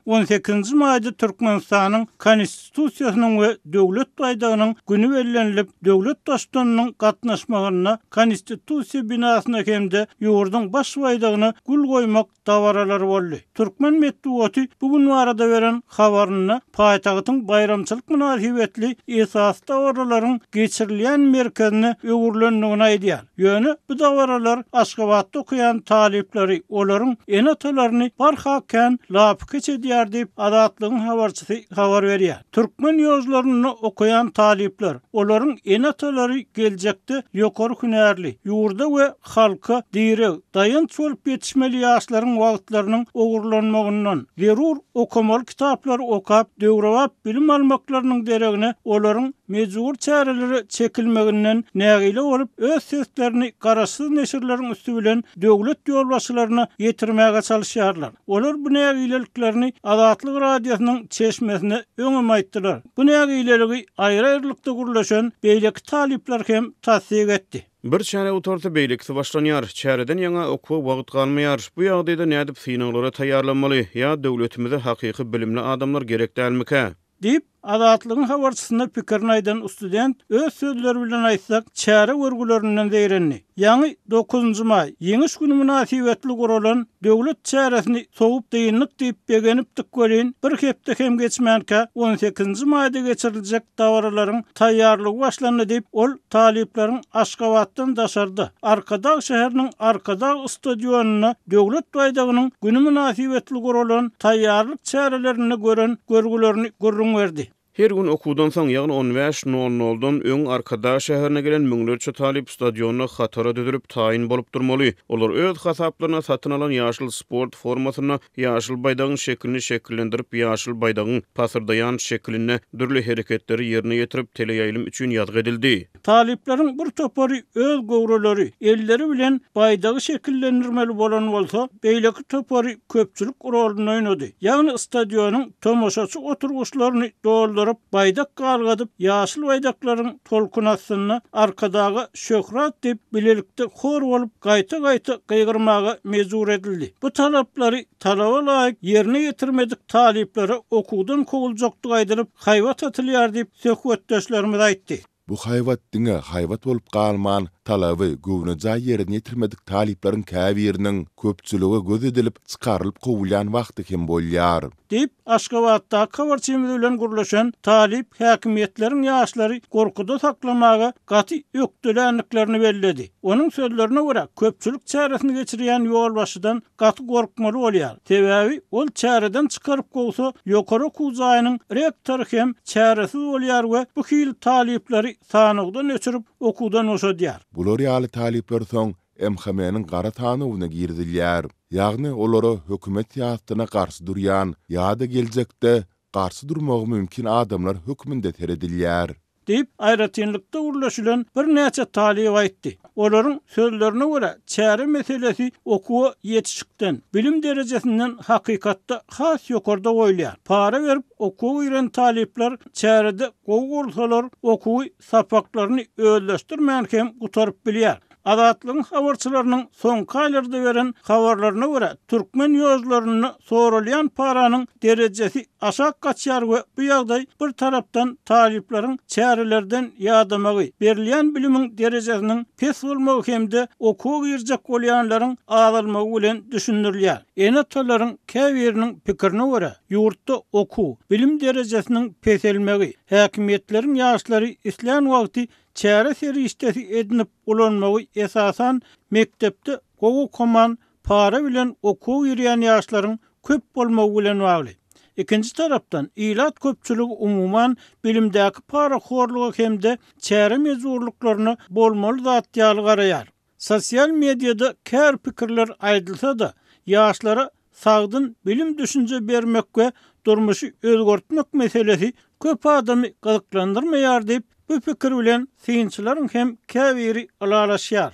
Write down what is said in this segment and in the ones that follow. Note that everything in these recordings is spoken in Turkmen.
On sekizinji maýda Türkmenistanyň Konstitusiýasynyň we Döwlet baýdagynyň güni bellenilip, döwlet Baştutanynyň gatnaşmagynda Konstitusiýa binasyna hem-de ýurduň Baş baýdagyna gül goýmak dabaralary boldy. Türkmen metbugaty bu gün barada beren habarynda paýtagtyň baýramçylyk mynasybetli esasy dabaralaryň geçirilýän merkezine öwrülendigini aýdýar. Ýöne bu dabaralar Aşgabatda okaýan talyplary, olaryň ene-atalaryny barha kän lapykeç edýär diýip, Azatlygyň habarçysy habar berýär. Türkmen ýožlarynda okaýan talyplar, olaryň ene-atalary geljekde ýokary hünärli, ýurda we halka direg, daýanç bolup ýetişmeli ýaşlaryň wagtlarynyň ogurlanmagyndan, zerur okamaly kitaplary okap, döwrebap bilim almaklarynyň deregine olaryň mejbury çärelere çekilmeginden nägile bolup, öz seslerini garaşsyz neşirleriň üsti bilen döwlet ýolbaşçylaryna ýetirmäge çalyşýarlar. Olar bu nägileliklerini Azatlyk Radiosynyň çeşmesine öňem aýtdylar. Bu nägileligi aýry-aýrylykda gürleşen beýleki talyplar hem tassyk etdi. Bir çäre gutarsa, beýlekisi başlanýar. Çäreden ýaňa okuwa wagt galmaýar. Bu ýagdaýda nädip synaglara taýýarlanmaly? Ýa döwletimize hakyky bilimli adamlar gerek dälmikä? Diýip, Azatlygyň habarçysyna pikirini aýdan student, öz sözleri bilen aýtsak, çäre görgülerinden zeýrendi. Ýaňy dokuzynjy maý, Ýeňiş güni mynasybetli guralan döwlet çäresini sowup dyndyk diýip begenipdik welin, bir hepde hem geçmänkä on sekizinji maýda geçiriljek dabaralaryň taýýarlygy başlandy diýip, ol talyplaryň Aşgabatdan daşarda, Arkadag şäheriniň Arkadag stadionynda Döwlet baýdagynyň güni mynasybetli guralan taýýarlyk çärelerinde gören görgülerini gürrüň berdi. Her gün okuwdan soň, ýagny on bäş nol noldan öň Arkadag şäherine gelen müňlerçe talyp stadionda hatara düzülip, taýyn bolup durmaly. Olar öz hasaplaryna satyn alan ýaşyl sport formasynda ýaşyl baýdagyň şekilini şekillendirip, ýaşyl baýdagyň pasyrdaýan şekilinde dürli hereketleri ýerine ýetirip, teleýaýlym üçin ýazgy edildi. Talyplaryň bir topary öz göwreleri, elleri bilen baýdagy şekillendirmeli bolan bolsa, beýleki topary köpçülik roluny oýnady. Ýagny stadionyň tomaşaçy oturgyçlaryny dolduryp, baýdak galgadyp, ýaşyl baýdaklaryň tolkuny astynda Arkadaga şöhrat diýip bilelikde hor bolup gaýta-gaýta gygyrmaga mejbur edildi. Bu talaplary talaba laýyk ýerine ýetirmedik talyplara okuwdan kowuljakdygy aýdylyp, haýbat atylýar diýip, söhbetdeşlerimiz aýtdy. Bu haýbat diňe haýbat bolup galman, talaby göwnejaý ýerine ýetirmedik talyplaryň käbiriniň köpçülige göz edilip, çykarylyp kowulýan wagty hem bolýar. Diýip, Aşgabatdaky habarçymyz bilen gürleşen talyp häkimiýetleriň ýaşlary gorkuda saklamaga gaty ökdeländiklerini belledi. Onuň sözlerine görä, köpçülik çäresini geçirýän ýolbaşçydan gaty gorkmaly bolýar. Sebäbi ol çäreden çykaryp kowsa, ýokary okuw jaýynyň rektory hem çäresiz bolýar we bu hili talyplary sanawdan öçürip, okuwdan boşadýar. Bular ýaly talyplar soň MHM-niň gara sanawyna girizilýär. Ýagny olara hökümet syýasatyna garşy durýan ýa-da geljekde garşy durmagy mümkin adamlar hökmünde seredilýär. Diýip, aýratynlykda gürleşilen birnäçe talyp aýtdy. Olaryň sözlerine görä, çäre meselesi okuwa ýetişikden, bilim derejesinden hakykatda has ýokarda goýulýar. Para berip okuwa giren talyplar çärede gowy bolsalar, okuwy sapaklaryny özleşdirmän hem gutaryp bilýär. Azatlygyň habarçylarynyň soňky aýlarda beren habarlaryna görä, türkmen ýollarynda soralýan paranyň derejesi aşak gaçýar we bu ýagdaý bir tarapdan talyplaryň çärelerden ýadamagy, berilýän bilimiň derejesiniň pes bolmagy hem-de okuwa girjek bolýanlaryň azalmagy bilen düşündirilýär. Ene-atalaryň käbiriniň pikirine görä, ýurtda okuw, bilim derejesiniň peselmegi, häkimiýetleriň ýaşlary islän wagty çäre serişdesi edinip ulanmagy esasan mekdepde gowy okaman para bilen okuwa girýän ýaşlaryň köp bolmagy bilen bagly. Ikinji tarapdan ilat köpçüligi umuman bilimdäki parahorluga hem-de çäre mejburlyklaryna bolmaly zat ýaly garaýar. Sosial mediada käbir pikirler aýdylsa-da, ýaşlara sagdyn bilim-düşünje bermek we durmuşy özgertmek meselesi köp adamy gyzyklandyrmaýar diýip, bu pikir bilen synçylaryň hem käbiri ylalaşýar.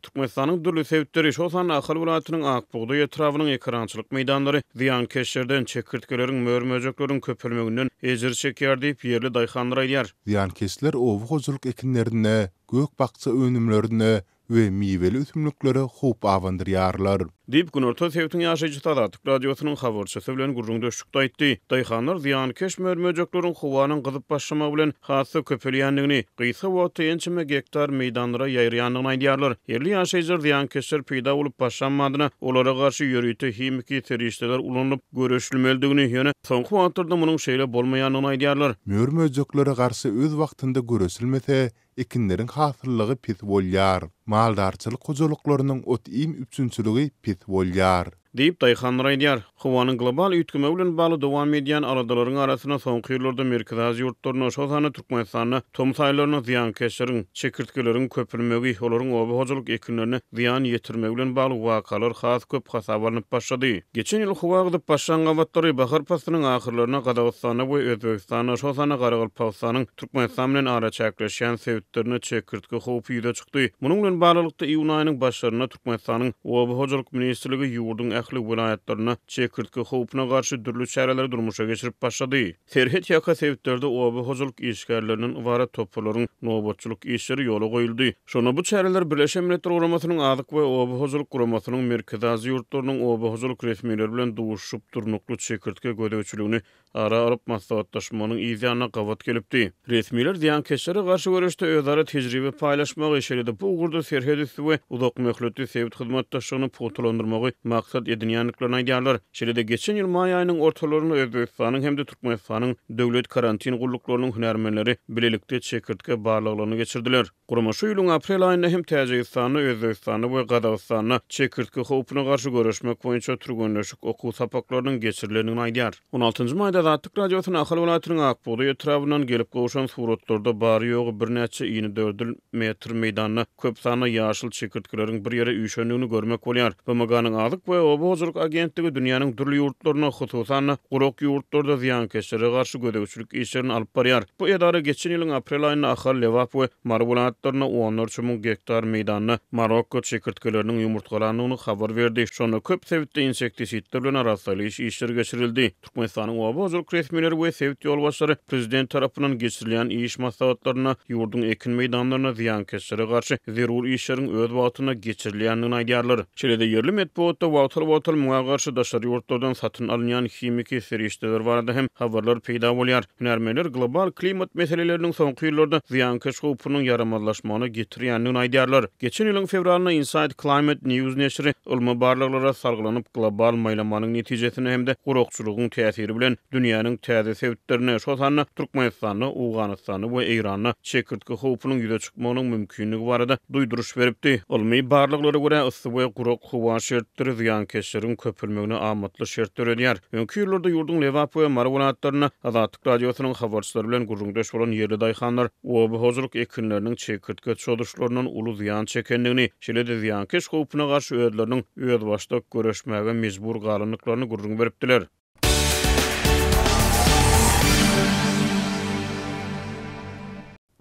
Türkmenistanyň dürli sebitleri, şol sanda Ahal welaýatynyň Ak bugdaý etrabynyň ekerançylyk meýdanlary zyýankeşlerden, çekirtgeleriň, mör-möjekleriň köpelmeginden ejir çekýär diýip, ýerli daýhanlar aýdýar. Zyýankeşler oba hojalyk ekinlerine, gök-bakja önümlerine. we miweli ösümliklere howp abandyrýarlar. Diýip, günorta sebitiň ýaşaýjysy Azatlyk Radiosynyň habarçysy bilen gürrüňdeşlikde aýtdy. Daýhanlar zyýankeş mör-möjekleriň howanyň gyzyp başlamagy bilen has-da köpelýändigini, gysga wagtda ençeme gektar meýdanlara ýaýraýandygyny aýdýarlar. Ýerli ýaşaýjylar zyýankeşler peýda bolup başlan badyna olara garşy ýörite himiki serişdeler ulanylyp göreşilmelidigini, ýöne soňky wagtlarda munuň şeýle bolmaýandygyny aýdýarlar. Mör-möjeklere garşy öz wagtynda göreşilmese, Ekinleriň hasyllygy pes bolýar. Maldarçylyk hojalyklarynyň ot-iým üpjünçiligi pes bolýar. Diýip, daýhanlar aýdýar. Howanyň global üýtgemegi bilen bagly dowam edýän aladalaryň arasynda soňky ýyllarda Merkezi Aziýa ýurtlarynda, şol sanda Türkmenistanda tomus aýlarynda zyýankeşleriň, çekirtgeleriň köpelmegi, olaryň oba hojalyk ekinlerine zyýan ýetirmegi bilen bagly wakalar has köp hasaba alnyp başlady. Geçen ýyl howa gyzyp başlan gabatlary bahar paslynyň ahyrlarynda Gazagystanda we Özbegistanda, şol sanda Garagalpagystanyň Türkmenistan bilen araçäkleşýän sebitlerinde çekirtge howpy ýüze çykdy. Munuň bilen baglylykda, iýun aýynyň başlarynda Türkmenistanyň Oba hojalyk ministrligi ýurduň ähli welaýatlarynda çekirtge howpuna garşy dürli çäreleri durmuşa geçirip başlady. Serhet ýaka sebitlerde oba hojalyk işgärlerinden ybarat toparlaryň nobatçylyk işleri ýola goýuldy. Şonda bu çäreler Birleşen Milletler Guramasynyň Azyk we oba hojalyk guramasynyň Merkezi Aziýa ýurtlarynyň oba hojalyk resmileri bilen duşuşyp, durnukly çekirtge gözegçiligini ara alyp maslahatlaşmagynyň yz ýanyna gabat gelipdi. Resmiler zyýankeşlere garşy göreşde özara tejribe paýlaşmagy, şeýle-de bu ugurda serhetüsti we uzakmöhletli sebit hyzmatdaşlygyny pugtalandyrmagy maksat edinýändiklerini aýdýarlar. Şeýle-de geçen ýyl maý aýynyň ortalarynda Özbegistanyň hem-de Türkmenistanyň döwlet karantin gulluklarynyň hünärmenleri bilelikde çekirtge barlaglaryny geçirdiler. Gurama şu ýylyň aprel aýynda hem Täjigistanda, Özbegistanda we Gazagystanda çekirtge howpuna garşy göreşmek boýunça türgenleşik okuw sapaklarynyň geçirilendigini aýdýar. On altynjy maýda Azatlyk Radiosyna Ahal welaýatynyň Ak bugdaý etrabyndan gelip gowşan suratlarda bary-ýogy birnäçe inedördül metr meýdanda köp sanda ýaşyl çekirtgeleriň bir ýere üýşendigini görmek bolýar. BMG-niň Azyk we oba hojalyk agentligi dünýäniň dürli ýurtlarynda, hususan-da, gurak ýurtlarda zyýankeşlere garşy gözegçilik işlerini alyp barýar. Bu edara geçen ýylyň aprel aýynda Ahal, Lebap we Mary welaýatlarynda onlarça müň gektar meýdanda marokko çekirtgeleriniň ýumurtgalandygyny habar berdi. Şonda köp sebitde insektisidler bilen arassalaýyş işleri geçirildi. Türkmenistanyň oba hojalyk resmileri we sebit ýolbaşçylary prezident tarapyndan geçirilýän iş maslahatlarynda ýurduň ekin meýdanlarynda zyýankeşlere garşy zerur işleriň öz wagtynda geçirilýändigini aýdýarlar. Şeýle-de ýerli metbugatda wagtal-wagtal muňa garşy daşary ýurtlardan satyn alynýan himiki serişdeler barada hem habarlar peýda bolýar. Hünärmenler global klimat meseleleriniň soňky ýyllarda zyýankeş howpunyň ýaramazlaşmagyna getirýändigini aýdýarlar. Geçen ýylyň fewralynda Inside Climate News neşiri ylmy barlaglara salgylanyp, global maýlamanyň netijesinde hem-de gurakçylygyň täsiri bilen dünýäniň täze sebitlerinde, şol sanda Türkmenistanda, Owganystanda we Eýranda çekirtge howpunyň ýüze çykmagynyň mümkinligi barada duýduryş beripdi. Ylmy barlaglara görä, yssy we gurak howa şertleri zyýankeşleriň köpelmegine amatly şert döredýär. Öňki ýyllarda ýurduň Lebap we Mary welaýatlarynda Azatlyk Radiosynyň habarçylary bilen gürrüňdeş bolan ýerli daýhanlar oba hojalyk ekinleriniň çekirtge çozuşlaryndan uly zyýan çekendigini, şeýle-de zyýankeş howpuna garşy özleriniň özbaşdak göreşmäge mejbur galandyklaryny gürrüň beripdiler.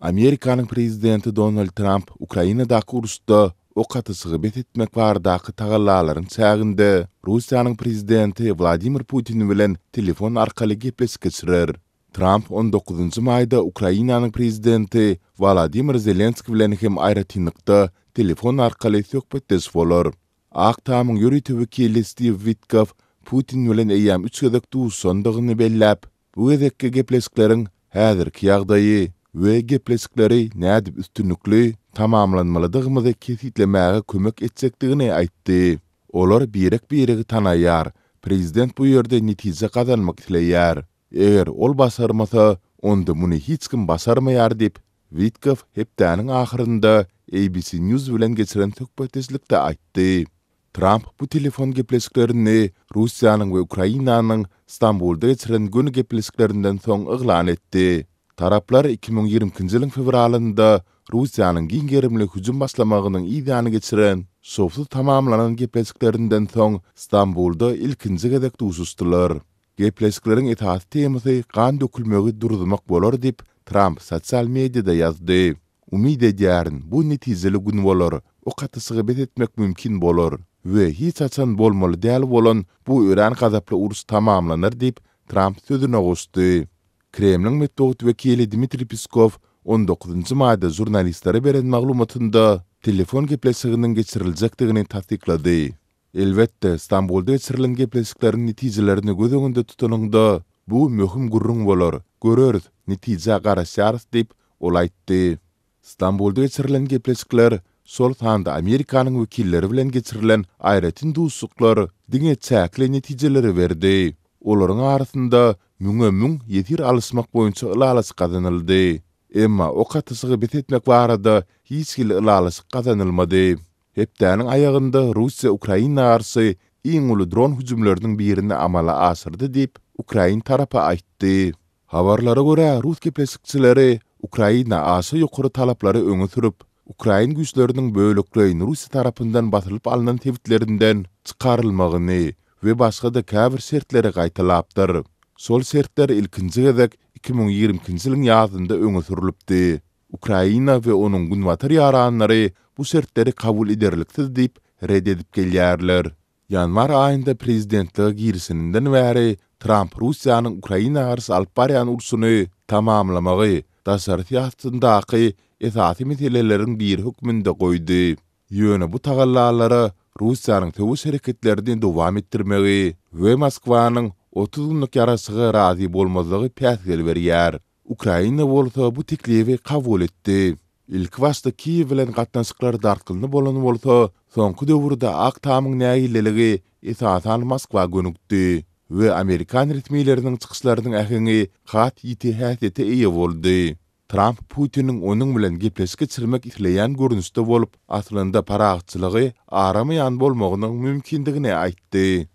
Amerikanyň prezidenti Donald Tramp Ukrainadaky uruşda ok atyşygy bes etmek baradaky tagallalaryň çäginde Russiýanyň prezidenti Wladimir Putin bilen telefon arkaly gepleşik geçirer. Tramp on dokuzynjy maýda Ukrainanyň prezidenti Wolodymyr Zelenskiý bilen hem aýratynlykda telefon arkaly söhbetdeş bolar. Ak Tamyň ýörite wekili Stiw Witkoff Putin bilen eýýäm üç gezek duşuşandygyny belläp, bu gezekki gepleşikleriň häzirki ýagdaýy we gepleşikleri nädip üstünlikli tamamlanmalydygymyzy kesgitlemäge kömek etjekdigini aýtdy. Olar birek-biregi tanaýar, prezident bu ýerde netije gazanmak isleýär. Eger ol başarmasa, onda muny hiç kim başarmaýar diýip, Witkoff hepdäniň ahyrynda ABC News bilen geçiren söhbetdeşlikde aýtdy. Tramp bu telefon gepleşiklerini Russiýanyň we Ukrainanyň Stambulda geçiren göni gepleşiklerinden soň yglan etdi. Taraplar 2022-nji ýylyň fewralynda Russiýanyň giň gerimli hüjüm başlamagynyň yz ýany geçiren şowsuz tamamlanan gepleşiklerinden soň Stambulda ilkinji gezek duşuşdylar. Gepleşikleriň esasy temasy gan dökülmegi duruzmak bolar diýip, Tramp sosial mediada ýazdy. Umyt edýärin, bu netijeli gün bolar, ok atyşygy bes etmek mümkin bolar we hiç haçan bolmaly däl bolan bu örän gazaply uruş tamamlanar diýip, Tramp sözüne goşdy. Kremliň metbugat wekili Dmitriý Peskow on dokuzynjy maýda žurnalistlere beren maglumatynda. telefon gepleşiginiň geçiriljekdigini tassyklady. Elbetde, Stambulda geçirilen gepleşikleriň netijelerini göz öňünde tutanyňda, bu möhüm gürrüň bolar, göreris, netijä garaşýarys diýip, ol aýtdy. Stambulda geçirilen gepleşikler, şol sanda Amerikanyň wekilleri bilen geçirilen aýratyn duşuşyklar diňe çäkli netijeleri berdi. Olaryň arasynda müňe müň ýesir alyşmak boýunça ylalaşyk gazanyldy. Emma ok atyşygy bes etmek barada hiç hili ylalaşyk gazanylmady. Hepdäniň aýagynda Russiýa Ukraina garşy iň uly dron hüjümleriniň birini amala aşyrdy diýip, ukrain tarapy aýtdy. Habarlara görä, rus gepleşikçileri Ukraina aşa ýokary talaplary öňe sürüp, ukrain güýçleriniň bölekleýin Russiýa tarapyndan basylyp alnan sebitlerinden çykarylmagyny we başga-da käbir şertleri gaýtalapdyr. Şol şertler ilkinji gezek 2022-nji ýylyň ýazynda öňe sürlüpdi. Ukraina we onuň günbatar ýaranlary bu şertleri kabul ederliksiz diýip, ret edip gelýärler. Ýanwar aýynda prezidentlige girişeninden bäri Tramp Russiýanyň Ukraina garşy alyp barýan urşuny tamamlamagy daşary syýasatyndaky esasy meseleleriň biri hökmünde goýdy. Ýöne bu tagallalara Russiýanyň söweş hereketlerini dowam etdirmegi we Moskwanyň 30 günlük ýaraşyga razy bolmazlygy päsgel berýär. Ukraina bolsa bu teklibi kabul etdi. Ilkibaşda Kiýew bilen gatnaşyklar dartgynly bolan bolsa, soňky döwürde Ak Tamyň nägileligi esasan Moskwa gönükdi we amerikan resmileriniň çykyşlarynyň äheňi has ýiti häsiýete eýe boldy. Tramp Putiniň onuň bilen gepleşik geçirmek isleýän görnüşde bolup, aslynda parahatçylygy aramaýan bolmagynyň mümkindigini aýtdy.